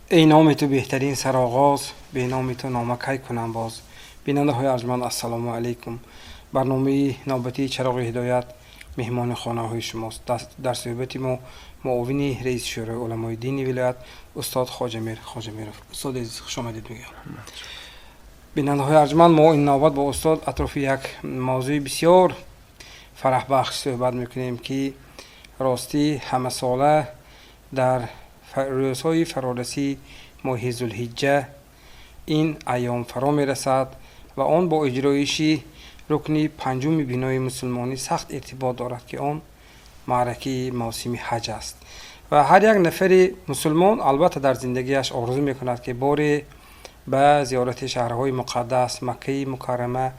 Эй номи ту беҳтарин сароғоз, беноми ту нома кай кунам боз. Бинандаҳои арҷманд, ассалому алайкум. Барномаи навбатии «Чароғи ҳидоят» меҳмони хонаҳои шумост. Дар суҳбати мо муовини раиси Шӯрои уламои дини вилоят, устод Хоҷамир Хоҷамиров. Устоди азиз, хушомадед мегӯям. Бинандаҳои арҷманд, мо ин навбат бо устод атрофи як мавзӯи бисёр фараҳбахш суҳбат мекунем, ки ростӣ ҳамасола дар рӯзҳои фарорасии моҳи Зулҳиҷҷа ин айём фаро мерасад ва он бо иҷроиши рукни панҷуми бинои мусулмонӣ сахт иртибот дорад, ки он маъракаи мавсими ҳаҷ аст. Ва ҳар як нафари мусулмон, албатта, дар зиндагиаш орзу мекунад, ки боре ба зиёрати шаҳрҳои муқаддас, Маккаи Мукаррама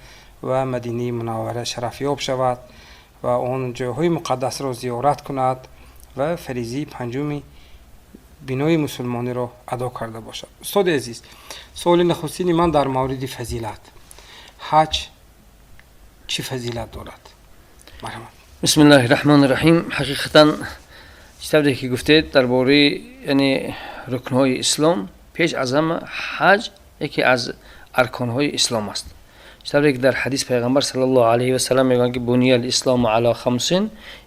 ва Мадинаи Мунаввара, шарафёб шавад ва он ҷойҳои муқаддасро зиёрат кунад ва фаризии панҷуми бинои мусулмониро адо карда бошад. Устоди азиз, суоли нахустини ман дар мавриди фазилат. Ҳаҷ чӣ фазилат дорад? Марҳамат. Бисмиллаҳи раҳмони раҳим. Ҳақиқатан, чӣ тавре ки гуфтед, дар бораи, яъне, рукнҳои ислом, пеш аз ҳама ҳаҷ яке аз арконҳои ислом аст. Чӣ тавре ки дар ҳадис Пайғамбар саллаллоҳу алайҳи васалам мегӯянд, ки بني الإسلام على خمس,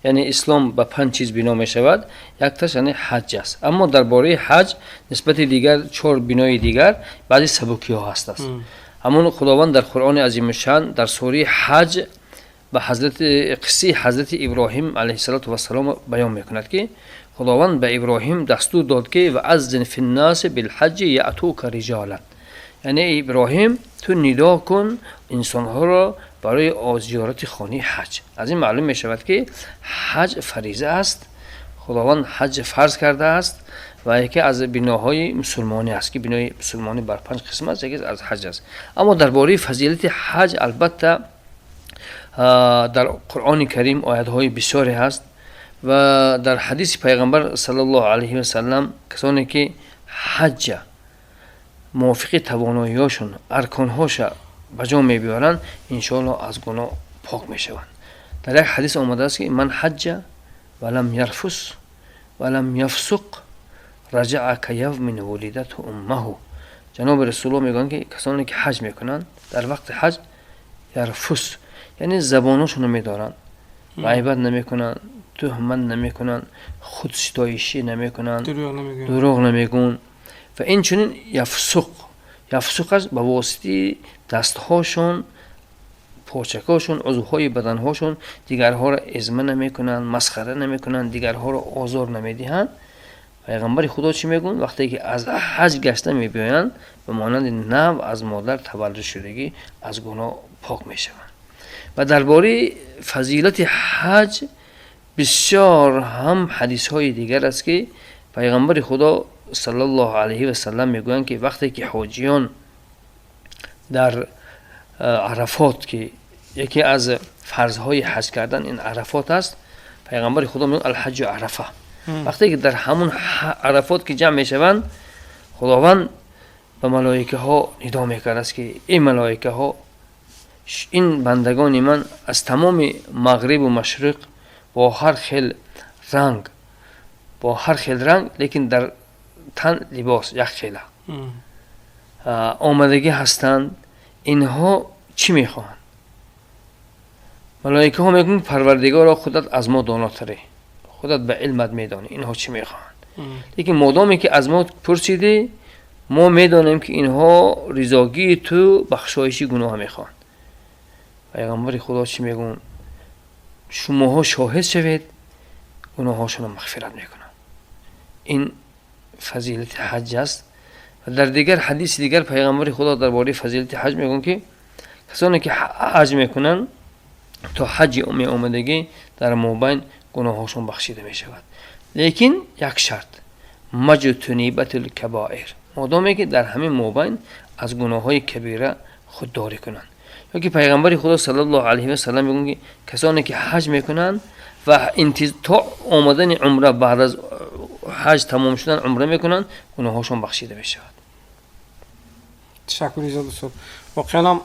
яъне ислом ба панҷ чиз бино мешавад, якташ, яъне, ҳаҷ аст. Аммо дар бораи ҳаҷ нисбати дигар чор бинои дигар баъзе сабукиҳо ҳастааст. Ҳамон Худованд дар Қуръони азимушшаън дар сураи Ҳаҷ ба ҳазрати қиссаи ҳазрати Иброҳим алайҳиссалоту вассалом баён мекунад, ки Худованд ба Иброҳим дастур дод, ки وأذن في الناس بالحج يأتوك رجالا, яъне Иброҳим, ту нидо кун инсонҳоро барои зиёрати хонаи ҳаҷ. Аз ин маълум мешавад, ки ҳаҷ фариза аст. Худованд ҳаҷ фарз кардааст ва яке аз биноҳои мусулмонӣ аст, ки бинои мусулмонӣ бар панҷ қисм аст, яке аз ҳаҷ аст. Аммо дар бораи фазилати ҳаҷ, албатта, дар Қуръони Карим оятҳои бисёре ҳаст ва дар ҳадиси Пайғамбар саллаллоҳу алайҳи васалам, касоне ки ҳаҷҷа мувофиқи тавоноиҳошон арконҳоша ба ҷо мебиёранд, иншоаллоҳ, аз гуноҳ пок мешаванд. Дар як ҳадис омадааст, ки من حج ولم يرفث ولم يفسق رجع كيوم ولدته أمه. Ҷаноби Расулулло мегӯянд, ки касоне ки ҳаҷ мекунанд, дар вақти ҳаҷ يرفث, яъне забоношонро медоранд, ғайбат намекунанд, туҳмат намекунанд, худситоишӣ намекунанд, дурӯғ намегӯн ва инчунин يفسق. يفسق аст, ба воситаи дастҳошон, почакҳошон, узвҳои баданҳошон дигарҳоро изма намекунанд, масхара намекунанд, дигарҳоро озор намедиҳанд. Пайғамбари Худо чӣ мегӯянд? Вақте ки аз ҳаҷ гашта мебиёянд, ба монанди нав аз модар таваллуд шудагӣ аз гуноҳ пок мешаванд. Ва дар бораи фазилати ҳаҷ бисёр ҳам ҳадисҳои дигар аст, ки Пайғамбари Худо саллаллоҳу алайҳи васалам мегӯянд, ки вақте ки ҳоҷиён дар Арафот, ки яке аз фарзҳои ҳаҷ кардан ин Арафот аст, Пайғамбари Худо мегӯяд: الحج عرفة. Вақте ки дар ҳамун Арафот ки ҷамъ мешаванд, Худованд ба малоикаҳо нидо мекардааст, ки эй малоикаҳо, ин бандагони ман аз тамоми мағрибу машриқ, бо ҳар хел ранг, бо ҳар хел ранг, лекин дар тан либос як хела омадагӣ ҳастанд, инҳо чӣ мехоҳанд? Малоикаҳо мегӯянд: Парвардигоро, худат аз мо донотарӣ, худат ба илмат медонӣ, инҳо чӣ мехоҳанд. Лекин модоме ки аз мо пурсидӣ, мо медонем, ки инҳо ризогии ту, бахшоиши гуноҳ мехоҳанд. Пайғамбари Худо чӣ мегӯянд? Шумоҳо шоҳид шавед, гуноҳҳошонро мағфират мекунам. Ин фазилати ҳаҷ аст. Ва дар дигар ҳадиси дигар Пайғамбари Худо дар бораи фазилати ҳаҷ мегӯянд, ки касоне ки ҳаҷ мекунанд, то ҳаҷи меомадагӣ дар мобайн гуноҳҳошон бахшида мешавад, лекин як шарт: ما اجتنبت الكبائر, модоме ки дар ҳамин мобайн аз гуноҳҳои кабира худдорӣ кунанд. Ё ки Пайғамбари Худо саллаллоҳу алайҳи васалам мегӯянд, ки касоне ки ҳаҷ мекунанд ва то омадани умра, баъд аз ҳаҷ тамом шудан умра мекунанд, гуноҳҳошон бахшида мешавад. Ташаккури зиёд, устод. Воқеан ҳам,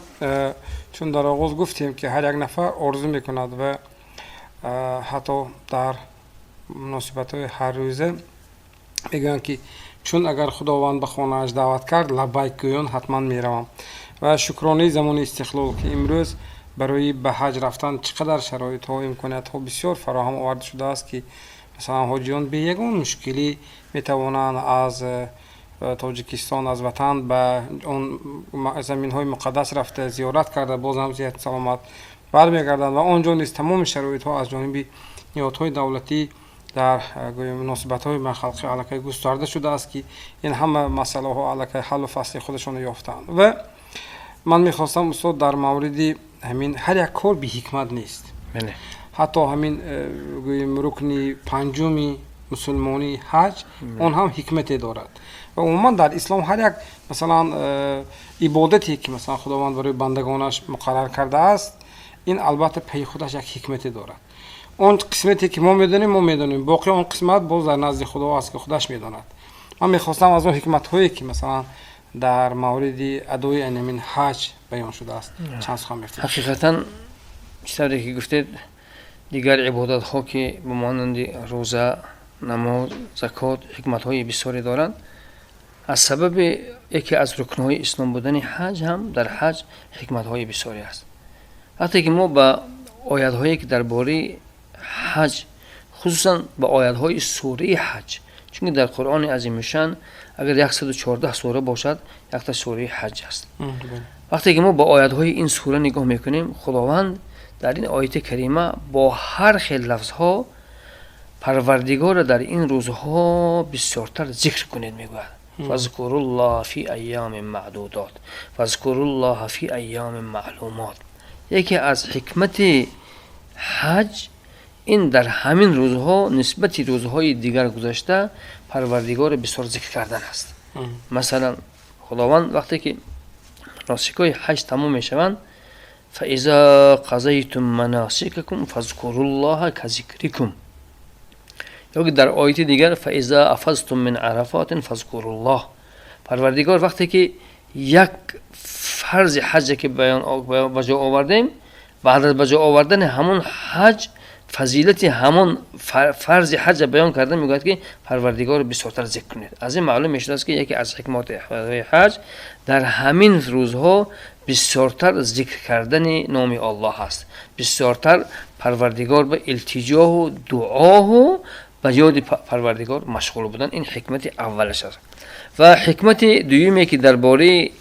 чун дар оғоз гуфтем, ки ҳар як нафар орзу мекунад ва ҳатто дар муносибатҳои ҳаррӯза мегӯянд, ки Чун агар Худованд ба хонааш даъват кард, лаббайк гӯён ҳатман меравам. Ва шукронаи замони истиқлол, ки имрӯз барои ба ҳаҷ рафтан чӣ қадар шароитҳо, имкониятҳо бисёр фароҳам оварда шудааст, ки масалан ҳоҷиён бе ягон мушкилӣ метавонанд аз Тоҷикистон, аз ватан ба он заминҳои муқаддас рафта, зиёрат карда, боз ҳам сиҳату саломат бармегарданд. Ва он ҷо низ тамоми шароитҳо аз ҷониби ниҳодҳои давлатӣ дар муносибатҳои байнхалқӣ аллакай густарда шудааст, ки ин ҳама масъалаҳо аллакай ҳаллу фасли худашонро ёфтаанд. Ва ман мехостам, устод, дар мавриди ҳамин, ҳар як кор беҳикмат нест, ҳатто ҳамин гӯем рукни панҷуми мусулмонӣ, ҳаҷ, он ҳам ҳикмате дорад. Ва умуман дар ислом ҳар як, масалан, ибодате, ки масалан Худованд барои бандагонаш муқаррар кардааст, ин албатта пайи худаш як ҳикмате дорад. Он қисмате, ки мо медонем, мо медонем, боқи он қисмат боз дар назди Худо аст, ки худаш медонад. Ман мехостам аз он ҳикматҳое, ки масалан дар мавриди адои анамин ҳаҷ баён шудааст, чанд сухан мефтед. Ҳақиқатан, чӣ тавре ки гуфтед, дигар ибодатҳо, ки ба монанди рӯза, намоз, закот, ҳикматҳои бисёре доранд, аз сабаби яке аз рукнҳои ислом будани ҳаҷ ҳам дар ҳаҷ ҳикматҳои бисёре аст. Вақте ки мо ба оятҳое, ки дар бораи ҳаҷ, хусусан ба оятҳои сураи ҳаҷ, чунки дар Қуръони азимушшан агар 114 сура бошад, якта сураи ҳаҷ аст. Вақте ки мо ба оятҳои ин сура нигоҳ мекунем, Худованд дар ин ояти карима бо ҳар хел лафзҳо Парвардигорро дар ин рӯзҳо бисёртар зикр кунед мегӯяд: فاذكروا الله في أيام معدودات، فاذكروا الله في أيام معلومات. Яке аз ҳикмати ҳаҷ ин дар ҳамин рӯзҳо нисбати рӯзҳои дигар гузашта Парвардигорро бисёр зикр кардан аст. Масалан, Худованд вақте ки маносикҳои ҳаҷ тамом мешаванд: فإذا قضيتم مناسككم فاذكروا الله كذكركم, ё ки дар ояти дигар: فإذا أفضتم من عرفات فاذكروا الله. Парвардигор вақте ки як фарзи ҳаҷе ки ба ҷо овардем, баъд аз ба ҷо овардани ҳамон ҳаҷ, фазилати ҳамон фарзи ҳаҷа баён карда мегӯяд, ки Парвардигорро бисёртар зикр кунед. Аз ин маълум мешудааст, ки яке аз ҳикмоти ҳаҷ дар ҳамин рӯзҳо бисёртар зикр кардани номи Оллоҳ аст, бисёртар Парвардигор ба илтиҷоҳу дуоҳу ба ёди Парвардигор машғул будан. Ин ҳикмати аввалаш аст. Ва ҳикмати дуюме, ки дар бораи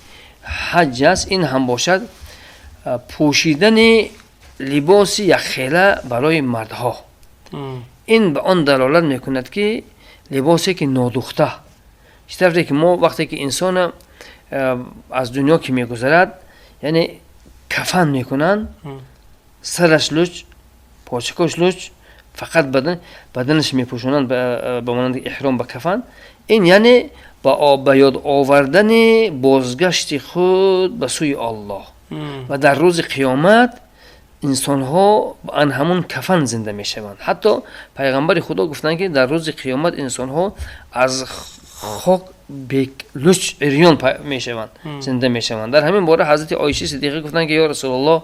ҳаҷ аст, ин ҳам бошад пӯшидани либоси якхела барои мардҳо. Ин ба он далолат мекунад, ки либосе ки нодухта, чӣ тавре ки мо вақте ки инсона аз дунё ки мегузарад, яъне кафан мекунанд, сараш луч, почакош луч, фақат баданаш мепӯшонанд ба монанди эҳром, ба кафан. Ин яъне ба ёд овардани бозгашти худ ба сӯи Оллоҳ. Ва дар рӯзи қиёмат инсонҳо ан ҳамун кафан зинда мешаванд. Ҳатто пайғамбари Худо гуфтанд, ки дар рӯзи қиёмат инсонҳо аз хок луч, ирён мешаванд, зинда мешаванд. Дар ҳамин бора ҳазрати Оиша Сиддиқа гуфтанд, ки ё Расулаллоҳ,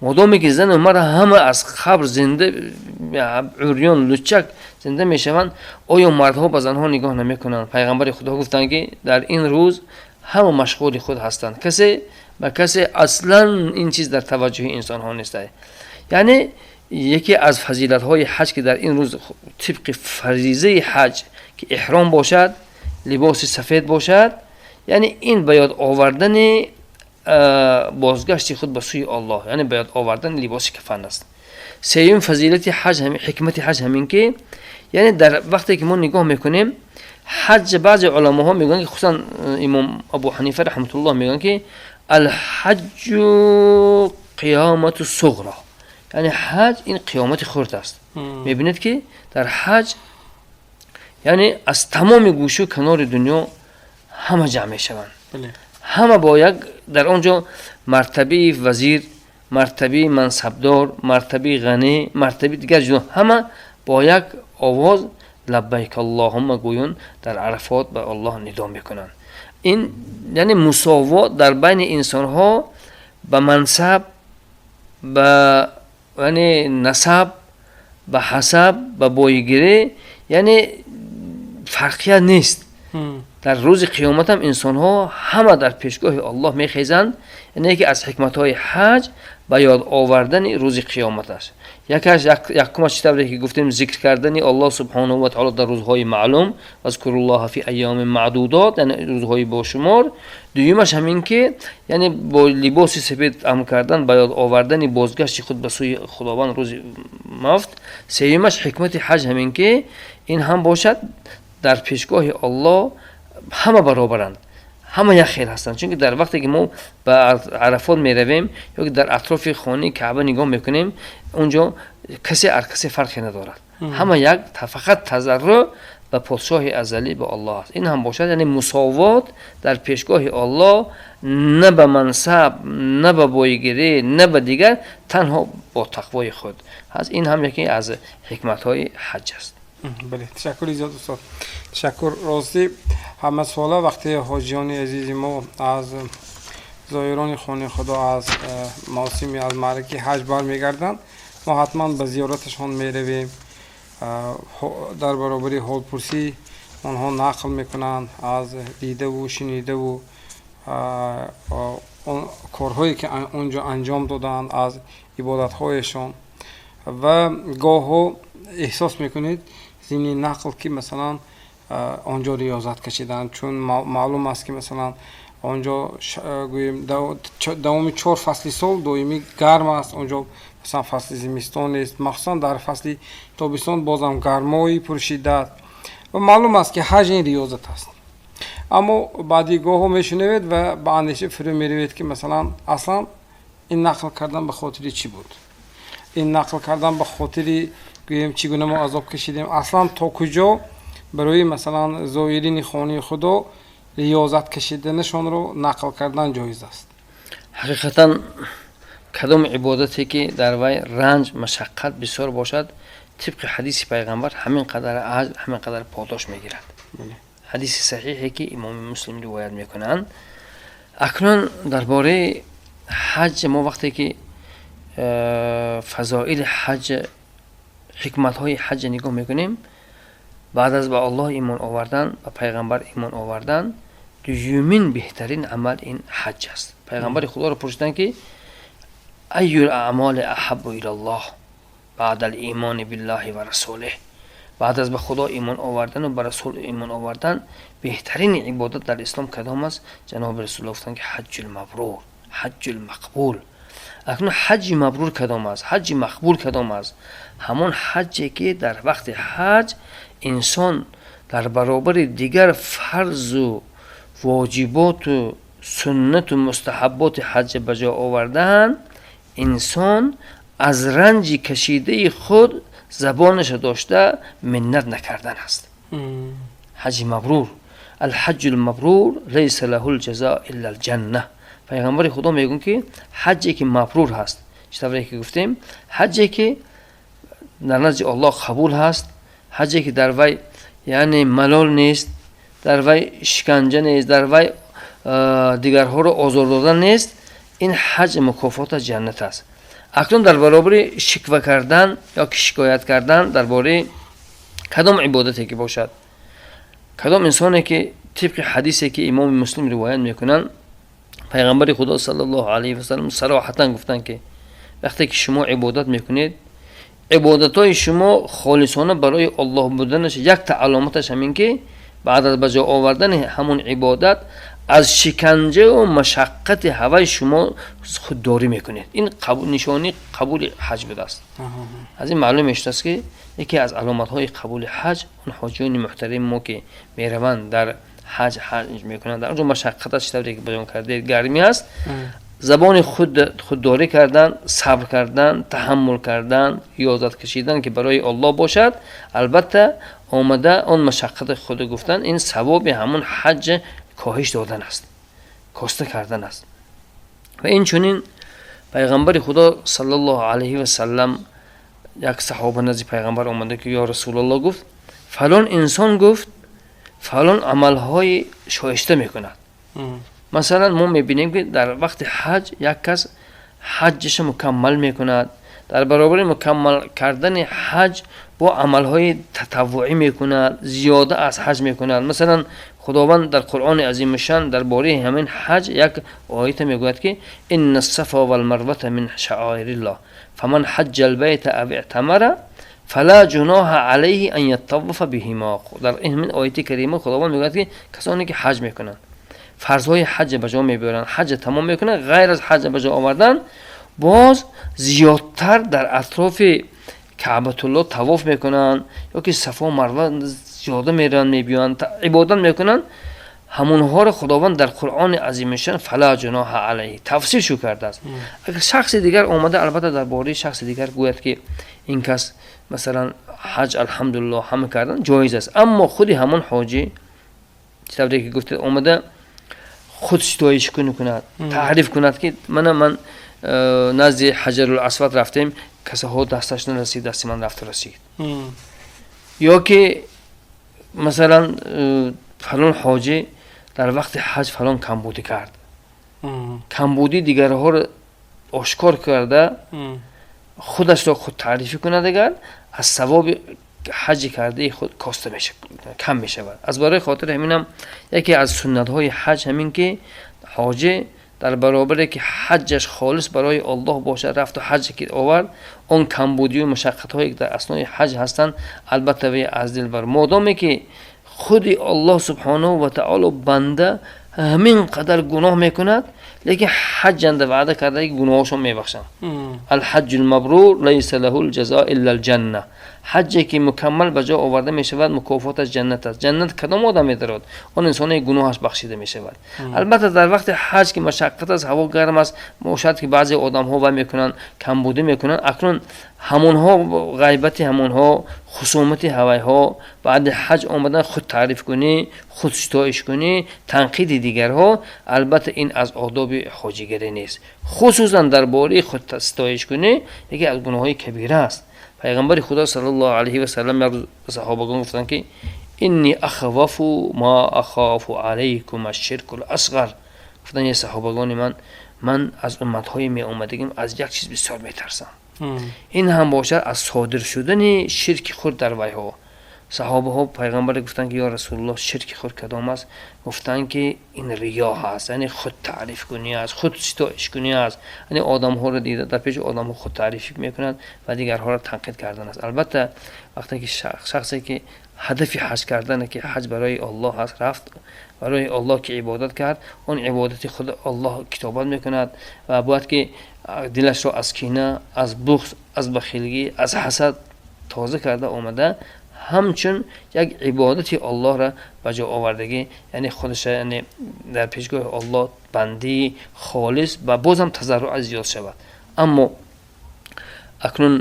модоме ки зану мара ҳама аз қабр зинда, урён, лучак зинда мешаванд, оё мардҳо ба занҳо нигоҳ намекунанд? Пайғамбари Худо гуфтанд, ки дар ин рӯз ҳама машғули худ ҳастанд, касе ба касе аслан ин чиз дар таваҷҷӯҳи инсонҳо нест. Яъне яке аз фазилатҳои ҳаҷ, ки дар ин рӯз тибқи фаризаи ҳаҷ, ки эҳром бошад, либоси сафед бошад, яъне ин ба ёд овардани бозгашти худ ба сӯи Оллоҳ, яъне ба ёд овардани либоси кафан аст. Сеюм фазилати ҳаҷ, ҳикмати ҳаҷ ҳамин ки, яъне дар вақте ки мо нигоҳ мекунем ҳаҷ, баъзе уламоҳо мегӯянд, ки хусусан имом Абу Ҳанифа раҳматуллоҳ мегӯянд, ки الحج قيامة صغرى, яъне ҳаҷ ин қиёмати хурд аст. Мебинед, ки дар ҳаҷ яъне аз тамоми гӯшу канори дунё ҳама ҷамъ мешаванд, ҳама бо як дар он ҷо мартабаи вазир, мартабаи мансабдор, мартабаи ғанӣ, мартабаи дигар ҷудо, ҳама бо як овоз لبيك اللهم гӯён дар Арафот ба Аллоҳ нидо мекунанд. Ин яъне мусовот дар байни инсонҳо ба мансаб, ба яъне насаб, ба ҳасаб, ба боигирӣ, яъне фарқият нест. Дар рӯзи қиёмат ҳам инсонҳо ҳама дар пешгоҳи Аллоҳ мехезанд. Яъне яке аз ҳикматҳои ҳаҷ ба ёд овардани рӯзи қиёмат аст. Якаш якумаш чӣ тавре ки гуфтем, зикр кардани Аллоҳ субҳонаҳу ва таъоло дар рӯзҳои маълум, вазкуруллоҳа фи айёми маъдудот, яъне рӯзҳои бошумор. Дуюмаш ҳамин ки яъне бо либоси сепед амр кардан, ба ёд овардани бозгашти худ ба сӯи Худованд рӯзи мавт. Сеюмаш ҳикмати ҳаҷ ҳамин ки ин ҳам бошад, дар пешгоҳи Аллоҳ ҳама баробаранд, ҳама як хел ҳастанд. Чунки дар вақте ки мо ба Арафот меравем ё ки дар атрофи хонаи Каъба нигоҳ мекунем, унҷо касе ар касе фарқе надорад, ҳама як, фақат тазарруъ ба подшоҳи азалӣ, ба Аллоҳ аст. Ин ҳам бошад, яъне мусовот дар пешгоҳи Аллоҳ, на ба мансаб, на ба бойгирӣ, на ба дигар, танҳо бо тақвои худ ҳаст. Ин ҳам яке аз ҳикматҳои ҳаҷ аст. Бале, ташаккури зиёд, устод, ташаккур. Ростӣ, ҳамасола вақте ҳоҷиёни азизи мо аз зоирони хонаи Худо, аз мавсими, аз маъракаи ҳаҷ бармегарданд, мо ҳатман ба зиёраташон меравем. Дар баробари ҳолпурсӣ онҳо нақл мекунанд аз дидаву шунидаву корҳое ки он ҷо анҷом доданд, аз ибодатҳояшон. Ва гоҳҳо эҳсос мекунед зимни нақл ки масалан он ҷо риёзат кашиданд, чун маълум аст ки масалан он ҷо, гӯем, давоми 4 фасли сол доимӣ гарм аст. Он ҷо масалан фасли зимистон нест, махсусан дар фасли тобистон бозам гармои пуршиддат. Ва маълум аст ки ҳаҷ ин риёзат аст. Аммо баъди гоҳҳо мешунавед ва ба андеша фурӯ меравед ки масалан аслан ин нақл кардан ба хотири чӣ буд? Ин нақл кардан ба хотири, гӯем, чӣ гуна мо азоб кашидем? Аслан то куҷо барои масалан зоирини хонаи Худо риёзат кашиданашонро нақл кардан ҷоиз аст? Ҳақиқатан, кадом ибодате ки дар вай ранҷ, машаққат бисёр бошад, тибқи ҳадиси пайғамбар ҳамин қадар аҷр, ҳамин қадар подош мегирад. Ҳадиси саҳиҳе ки имоми Муслим ривоят мекунанд. Акнун дар бораи ҳаҷ мо вақте ки фазоили ҳаҷ, ҳикматҳои ҳаҷ нигоҳ мекунем, баъд аз ба Аллоҳ имон овардан, ба пайғамбар имон овардан, дуюмин беҳтарин амал ин ҳаҷ аст. Пайғамбари Худоро пурсиданд ки айюл аъмоли аҳаббу илаллоҳ баъда ал-имони биллаҳи ва расулиҳ. Баъд аз ба Худо имон овардану ба расул имон овардан беҳтарин ибодат дар ислом кадом аст? Ҷаноби Расулуллоҳ гуфтанд ки ҳаҷҷул мабрур, ҳаҷҷул мақбул. Акнун ҳаҷҷи мабрур кадом аст, ҳаҷҷи мақбул кадом аст? Ҳамон ҳаҷҷе ки дар вақти ҳаҷ инсон дар баробари дигар фарзу воҷиботу суннату мустаҳабботи ҳаҷҷа ба ҷо овардан, инсон аз ранҷи кашидаи худ забонаша дошта миннат накардан аст. Ҳаҷи мабрур, алҳаҷҷу лмабрур лайса лаҳу лҷазо илла лҷанна. Пайғамбари Худо мегӯяд ки ҳаҷҷе ки мабрур ҳаст, чӣ тавре ки гуфтем, ҳаҷҷе ки дар назди Аллоҳ қабул ҳаст, ҳаҷҷе ки дар вай яъне малол нест, дар вай шиканҷа нест, дар вай дигарҳоро озор додан нест, ин ҳаҷ мукофоташ ҷаннат аст. Акнун дар баробари шиква кардан ё ки шикоят кардан дар бораи кадом ибодате ки бошад, кадом инсоне ки тибқи ҳадисе ки имоми Муслим ривоят мекунанд, пайғамбари Худо саллаллоҳу алайҳи васалам сароҳатан гуфтанд ки вақте ки шумо ибодат мекунед, ибодатҳои шумо холисона барои Аллоҳ буданаш якта аломаташ ҳамин ки баъд аз ба ҷо овардани ҳамон ибодат аз шиканҷаву машаққати ҳавай шумо худдорӣ мекунед. Ин нишони қабули ҳаҷ будааст. Аз ин маълум мешудааст ки яке аз аломатҳои қабули ҳаҷ, он ҳоҷиёни муҳтарами мо ки мераванд, дар ҳаҷ ҳаҷ мекунанд, дар он ҷо машаққат аст, чӣ тавре ки баён кардед, гармӣ аст, забони худ худдорӣ кардан, сабр кардан, таҳаммул кардан, риёзат кашидан ки барои Аллоҳ бошад, албатта омада он машаққати худ гуфтан, ин савоби ҳамон ҳаҷ коҳиш додан аст, коста кардан аст. Ва инчунин пайғамбари Худо саллаллоҳу алайҳи васалам, як саҳоба назди пайғамбар омада ки ё Расулаллоҳ, гуфт, фалон инсон, гуфт, фалон амалҳои шоиста мекунад. Масалан, мо мебинем ки дар вақти ҳаҷ як кас ҳаҷҷаша мукаммал мекунад, дар баробари мукаммал кардани ҳаҷ бо амалҳои татаввуъӣ мекунад, зиёда аз ҳаҷ мекунад. Масалан, Худованд дар Қуръони азимушшан дар бораи ҳамин ҳаҷ як оята мегӯяд, ки инна сафа валмарвата мин шаоириллоҳ фаман ҳаҷҷа албайта ав иътамара фала ҷуноҳа алайҳи ан яттавафа биҳима. Дар ҳамин ояти карима Худованд мегӯяд, ки касоне ки ҳаҷ мекунанд, фарзҳои ҳаҷа ба ҷо мебиёранд, ҳаҷа тамом мекунанд, ғайр аз ҳаҷа ба ҷо овардан боз зиёдтар дар атрофи Каъбатулло тавоф мекунанд ё ки Сафо Марва зиёда мераванд, мебиёянд, ибодат мекунанд, ҳамонҳоро Худованд дар Қуръони азимушшан фала ҷуноҳа алайҳи тавсиф шу кардааст. Агар шахси дигар омада, албатта, дар бораи шахси дигар гӯяд, ки ин кас, масалан, ҳаҷ, алҳамдулиллоҳ, ҳама кардан ҷоиз аст, аммо худи ҳамон ҳоҷӣ, чӣ тавре ки гуфтед, омада худ ситоиш кунад, таъриф кунад, ки мана ман назди Ҳаҷарул Асвад рафтем, касаҳо дасташ нарасид, дасти ман рафту расид, ё ки масалан фалон ҳоҷӣ дар вақти ҳаҷ фалон камбудӣ кард, камбудии дигарҳоро ошкор карда, худашро худ таърифӣ кунад, агар аз савоби ҳаҷи кардаи худ коста кам мешавад. Аз барои хотири ҳаминам яке аз суннатҳои ҳаҷ ҳамин ки ҳоҷӣ дар баробаре ки ҳаҷҷаш холис барои Аллоҳ бошад, рафту ҳаҷе ки овард, он камбудию мушаққатҳое ки дар аснои ҳаҷ ҳастанд, албатта, вай аз дил бар модоме ки худи Аллоҳ субҳонаҳу ва таоло банда ҳамин қадар гуноҳ мекунад, лекин ҳаҷҷанда ваъда карда, ки гуноҳошон мебахшам. Алҳаҷҷу лмабрур лайса лаҳу лҷазо илла лҷанна. Ҳаҷҷе ки мукаммал ба ҷо оварда мешавад, мукофоташ ҷаннат аст. Ҷаннат кадом одам медарод? Он инсоне гуноҳаш бахшида мешавад. Албатта, дар вақти ҳаҷ ки машаққат аст, ҳаво гарм аст, шояд ки баъзе одамҳо вай мекунанд, камбудӣ мекунанд. Акнун ҳамонҳо, ғайбати ҳамонҳо, хусумати ҳавайҳо, баъди ҳаҷ омадан худ таърифкунӣ, худ ситоишкунӣ, танқиди дигарҳо, албатта, ин аз одоби ҳоҷигарӣ нест. Хусусан дар бораи худ ситоишкунӣ яке аз гуноҳҳои кабира аст. Пайғамбари Худо саллаллоҳу алайҳи васалам як рӯз ба саҳобагон гуфтанд, ки инни ахвафу ма ахофу алайкум ашширку ласғар. Гуфтанд: е саҳобагони ман, ман аз умматҳои меомадагим аз як чиз бисёр метарсам, ин ҳам бошад аз содир шудани ширки худ дар вайҳо. Саҳобаҳо пайғамбаре гуфтанд, ки ё Расулуллоҳ, ширки худ кадом аст? Гуфтанд, ки ин риё ҳаст, яъне худ таърифкунӣ аст, худ ситоишкунӣ аст, яъне одамҳоро дида, дар пеши одамҳо худ таъриф мекунад ва дигарҳоро танқид кардан аст. Албатта, вақте ки шахсе ки ҳадафи ҳаҷ кардане ки ҳаҷ барои Аллоҳ аст, рафт, барои Аллоҳ ки ибодат кард, он ибодати худ Аллоҳ китобат мекунад ва бояд ки дилашро аз кина, аз бухз, аз бахилгӣ, аз ҳасад тоза карда омада, ҳамчун як ибодати Аллоҳро ба ҷо овардагӣ, яъне худаша, яъне дар пешгоҳи Аллоҳ бандии холис ва бозам тазарруъ зиёд шавад. Аммо акнун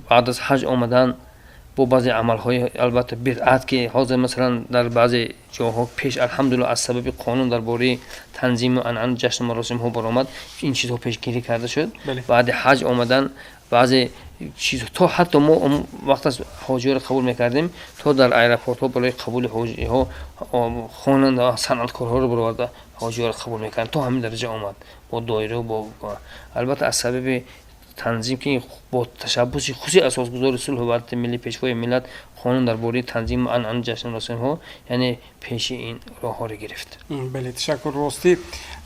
баъд аз ҳаҷ омадан бо баъзе амалҳои, албатта, бидъат, ки ҳозир, масалан, дар баъзе ҷоҳо пеш, алҳамдулилла, аз сабаби қонун дар бораи танзиму анъана ҷашну маросимҳо баромад, ин чизҳо пешгирӣ карда шуд. Баъди ҳаҷ омадан баъзе чиз, то ҳатто мо вақт аз ҳоҷиҳоро қабул мекардем, то дар аэропортҳо барои қабули ҳоҷиҳо хонанда, санъаткорҳоро бароварда ҳоҷиҳоро қабул мекардем. То ҳамин дараҷа омад бо доира, бо, албатта, аз сабаби танзим, ки бо ташаббуси хусуси асосгузори сулҳу ваҳдати миллӣ, Пешвои миллат, қонун дар бораи танзиму анъана ҷашну маросимҳо, яъне пеши ин роҳҳоро гирифт. Бале, ташаккур. Ростӣ,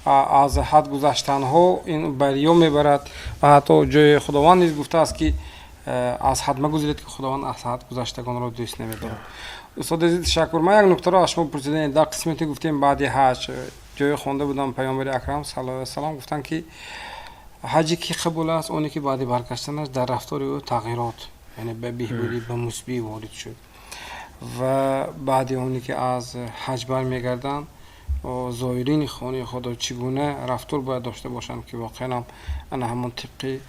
аз ҳад гузаштанҳо ин ба риё мебарад ва ҳатто ҷои Худованд низ гуфтааст, ки аз ҳад магузаред, ки Худованд аз ҳад гузаштагонро дӯст намедорад. Устод азиз, ташаккур. Ман як нуктаро аз шумо пурсидам. Дар қисмате гуфтем баъди ҳаҷ, ҷое хонда будам, Паёмбари акрам саллаллоҳу алайҳи васаллам гуфтанд, ки ҳаҷи ки қабул аст, оне ки баъди баргаштанаш дар рафтори ӯ тағйирот, яъне ба беҳбудӣ, ба мусбӣ ворид шуд. Ва баъди оне ки аз ҳаҷ бармегарданд, зоирини хонаи Худо чӣ гуна рафтор бояд дошта бошанд, ки воқеан ҳам ана ҳамон тибқи,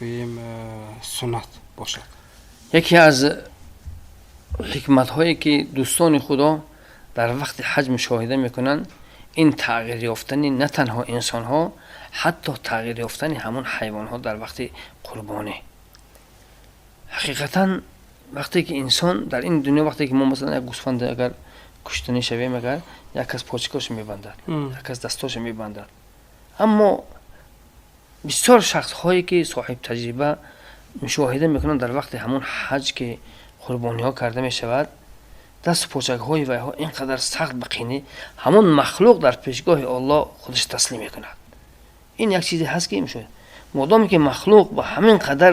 гӯем, суннат бошад? Яке аз ҳикматҳое ки дӯстони Худо дар вақти ҳаҷ мушоҳида мекунанд, ин тағйир ёфтани на танҳо инсонҳо, ҳатто тағйир ёфтани ҳамон ҳайвонҳо дар вақти қурбонӣ. Ҳақиқатан, вақте ки инсон дар ин дунё, вақте ки мо, масалан, як гӯсфанда агар куштанӣ шавем, агар як кас почкаошо мебандад, як кас дастошо мебандад, аммо бисёр шахсҳое ки соҳиб таҷриба мушоҳида мекунанд, дар вақти ҳамон ҳаҷ ки қурбониҳо карда мешавад. Дасту почакҳои вайҳо ин қадар сахт ба қинӣ, ҳамон махлуқ дар пешгоҳи Оллоҳ худаш таслим мекунад. Ин як чизе ҳаст, ки модоме ки махлуқ ба ҳамин қадар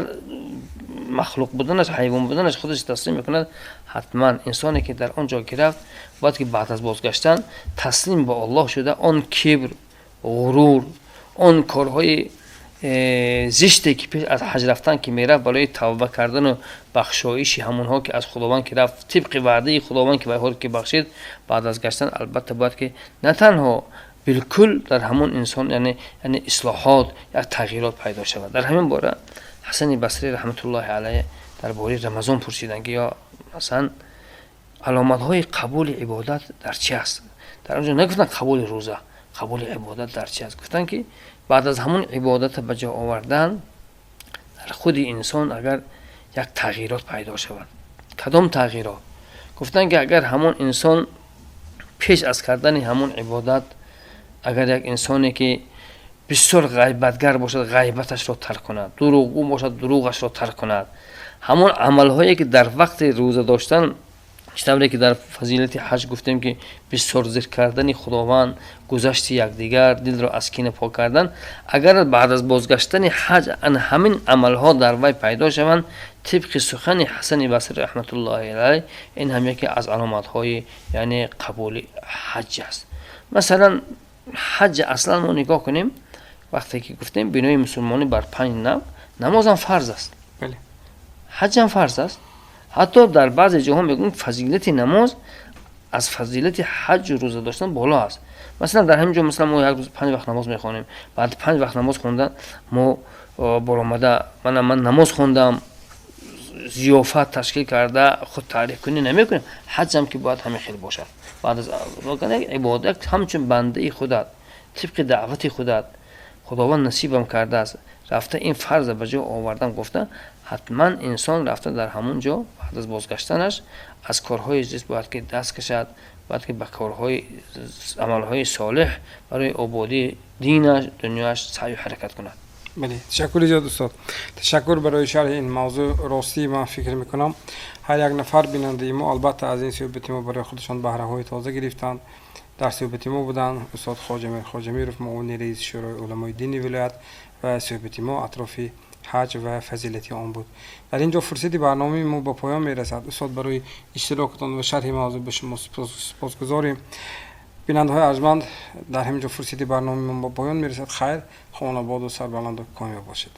махлуқ буданаш, ҳайвон буданаш худаш таслим мекунад, ҳатман инсоне ки дар он ҷо ки рафт, бояд ки баъд аз бозгаштан таслим ба Оллоҳ шуда, он кибр, ғурур, он корҳои зиште ки пеш аз ҳаҷ рафтан ки мерафт, барои тавба кардану бахшоиши ҳамонҳо ки аз Худованд ки рафт, тибқи ваъдаи Худованд ки вайҳоро ки бахшид, баъд аз гаштан албатта бояд ки на танҳо билкул дар ҳамон инсон яъне ислоҳот, як тағйирот пайдо шавад. Дар ҳамин бора Ҳасани Басрӣ раҳматуллоҳи алайҳ дар бораи Рамазон пурсиданд, ки ё масалан аломатҳои қабули ибодат дар чи аст? Дар он ҷо нагуфтанд қабули рӯза, қабули ибодат дар чи аст? Гуфтанд, ки баъд аз ҳамон ибодата ба ҷо овардан дар худи инсон агар як тағйирот пайдо шавад. Кадом тағйирот? Гуфтанд, ки агар ҳамон инсон пеш аз кардани ҳамон ибодат, агар як инсоне ки бисёр ғайбатгар бошад, ғайбаташро тарк кунад, дурӯғгӯ бошад, дурӯғашро тарк кунад, ҳамон амалҳое ки дар вақти рӯза доштан, чӣ тавре ки дар фазилати ҳаҷ гуфтем, ки бисёр зикр кардани Худованд, гузашти якдигар, дилро аз кина пок кардан, агар баъд аз бозгаштани ҳаҷ ан ҳамин амалҳо дар вай пайдо шаванд, тибқи сухани Ҳасани Басри раҳматуллоҳи алайҳ, ин ҳам яке аз аломатҳои яъне қабули ҳаҷ аст. Масалан, ҳаҷ аслан мо нигоҳ кунем, вақте ки гуфтем бинои мусулмонӣ бар панҷ нав, намозам фарз аст, ҳаҷам фарз аст. Ҳатто дар баъзе ҷоҳо мегӯянд, фазилати намоз аз фазилати ҳаҷу рӯза доштан боло аст. Масалан, дар ҳамин ҷо, масалан, мо як рӯз панҷ вақт намоз мехонем. Баъд панҷ вақт намоз хондан мо баромада, мана ман намоз хондам, зиёфат ташкил карда, худ таърифкунӣ намекунем. Ҳаҷам ки бояд ҳамин хел бошад. Баъд аз ибодат ҳамчун бандаи худат, тибқи даъвати худат, Худованд насибам кардааст, рафта ин фарза ба ҷо овардам гуфта, ҳатман инсон рафта дар ҳамон ҷо баъд аз бозгаштанаш аз корҳои зист бояд ки даст кашад, бояд ки ба корҳои амалҳои солеҳ барои ободии динаш, дунёяш саъю ҳаракат кунад. Бале, ташаккури зиёд, устод, ташаккур барои шарҳи ин мавзӯъ. Ростӣ, ман фикр мекунам, ҳар як нафар бинандаи мо албатта аз ин суҳбати мо барои худашон баҳраҳои тоза гирифтанд. Дар суҳбати мо буданд устод Хоҷамир Хоҷамиров, муовини раиси Шӯрои уламои дини вилоят, ва суҳбати мо атрофи ҳаҷ ва фазилати он буд. Дар ин ҷо фурсати барномаи мо ба поён мерасад. Устод, барои иштирокатон ва шарҳи мавзӯъ ба шумо сипосгузорем. Бинандаҳои арҷманд, дар ҳамин ҷо фурсати барномаи мо ба поён мерасад. Хайр, хонободу сарбаланду комёб бошед.